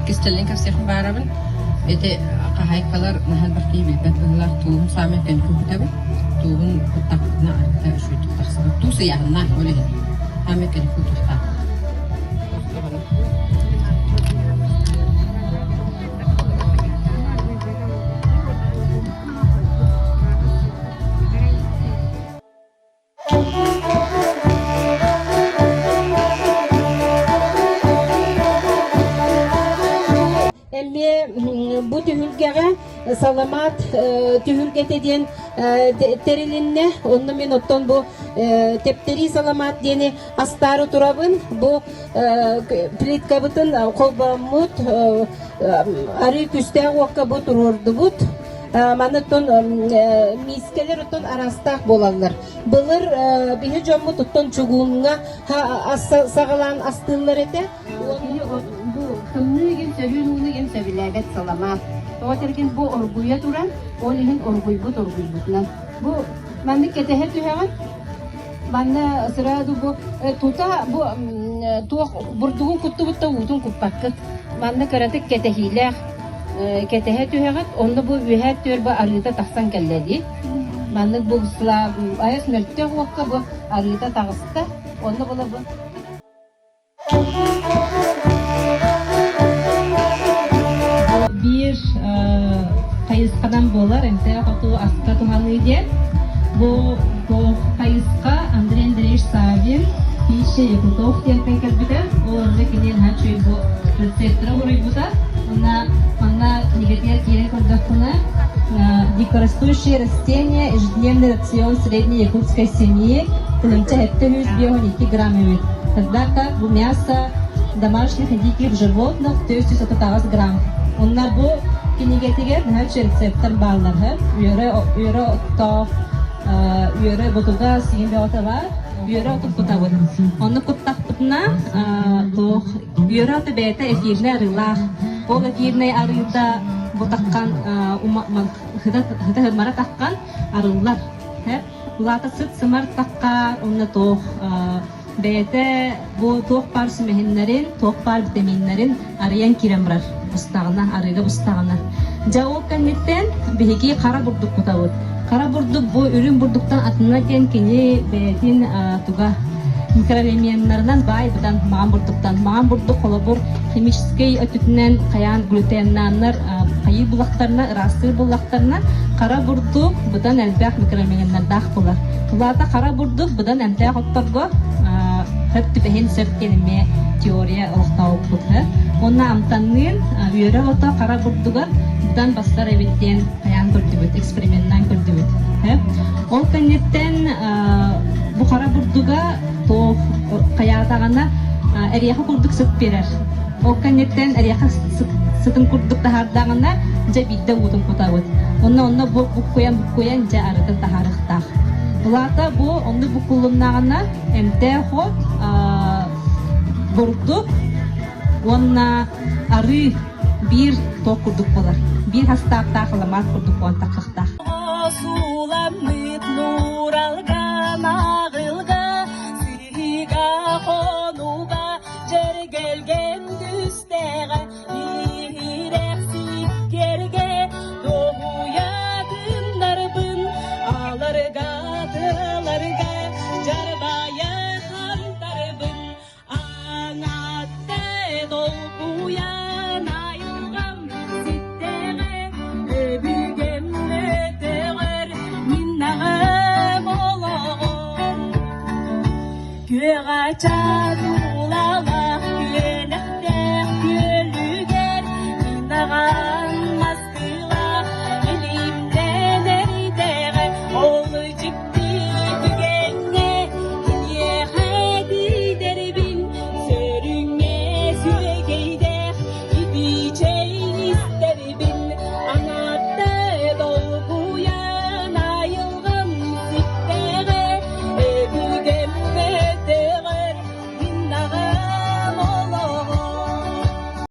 Кистэлэҥ кэпсиэхпин баарабын. Ити хаһаайкалар наһаа элбэх киһи билбэт быһыылаах тууһун саамай кэнники кутабын. Тууһун куттахпытына арыта үчүгэйдик тахсыбыт. Туус ыйааһыннаах ол иһин. Саамай кэнники кутуохтаах. Эмиэ бу түһүлгэҕэ саламаат түһүлгэтэ диэн тэрилиннэ. Онно мин оттон бу тэптэрии саламаат диэни астаары турабын. Бу плиткабытын холбооммут, арыы күстээх уокка бу туруордубут. Маны оттон миискэлэр оттон араастаах буолаллар. Былыр биһи дьоммут оттон чугууҥҥа саҕалаан астыыллар этэ. Кини бу тымныы игин сөрүүн ууну игин сөбүлээбэт саламаат. Тоҕо этэргин бу оргуйа туран, ол иһин оргуйбут оргуйбутунан. Бу маннык кэтэһэ түһэҕин. Манна сразу бу тута бу туох бурдугун куттубут да уутун куппаккыт. Манна кыратык кэтэһиилээх кэтэһэ түһэҕит. Онно бу үөһээ түөрбэ арыыта тахсан кэллэ дии. Маннык бу айас мөлтөх уокка бу арыыта таҕыста. Онно була бу Биир хайысханан буолар эмтээх оту аска туһаныы диэн. Бу хайысха Андрей Андреевич Саввин Пища Якутов диэнтэн кэлбитэ. Ол онно кини наһаа үчүгэй бу рецептэрэ уруйбута. Уонна манна кинигэтигэр киирэн көрдөххүнэ Дикорастущие растения, ежедневный рацион средней якутской семьи, 1752 грамм эбит. Тогда как бу мясо домашних и диких животных 438 грамм. Онна бу кинигэтигэр наһаа рецепттэр бааллар. Үөрэ үөрэ оттоох, үөрэ бутуга сиин бөҕөтө баар. Үөрэ отун кутабыт. Онну куттахпытына туох үөрэ ото бэйэтэ эфирнэй арыылаах. Ол эфирнэй арыыта бу таххан хыта хымара таххан арыллар. Улаата сыт-сымар таххаар уонна туох бэйэтэ бу туох баар сүмэһиннэрин, туох баар витаминнэрин арыйан киирэн барар бустаҕына, арыыга бустаҕына. Дьэ ол кэнниттэн биһиги хара бурдук кутабыт. Хара бурдук бу үрүҥ бурдуктан атына диэн кини бэйэтин туга микроэлеменнарынан баай быдан маҕан бурдуктан. Маҕан бурдук холобур химическэй өттүтүнэн хайаан глютеннааннар хайыы буллахтарына, ыраастыыр буллахтарына хара бурдук быдан элбэх микроэлеменнардаах буолар. Тулаата хара бурдук быдан эмтээх отторго хөп түбэһин сөп диэн эмиэ теория олохтообуппут. Уонна амтанныын үөрэ ото хара бурдугар быдан бастар эбит диэн хайаан көрдүбүт, эксперименнаан көрдүбүт. Ол кэнниттэн бу хара бурдуга туох хайаатаҕына эриэхэ курдук сыт биэрэр. Ол кэнниттэн эриэхэ сытын курдук таһаардаҕына, дьэ биирдэ уутун кутабыт. Онно онно бу буккуйан буккуйан дьэ арытын таһаарыахтаах. Улаата бу оннук буккуллуннаҕына эмтээх от, бурдук уонна арыы биир туох курдук буолар. Биир хастаахтаах ламаат курдук буолан таххахтаах. Сууламмыт нууралга маҕылга сыһыыга хонууга дьэргэлгэн түстэҕэ иһирэх сиккэргэ тоһуйа тыннарбын аларга тыаларга дьарбайа хантарбын Аҥааттай долгуйан айылҕам ситтэҕэ, өбүгэм өтөҕөр мин аҕам олоҕум. Күөх ачаан.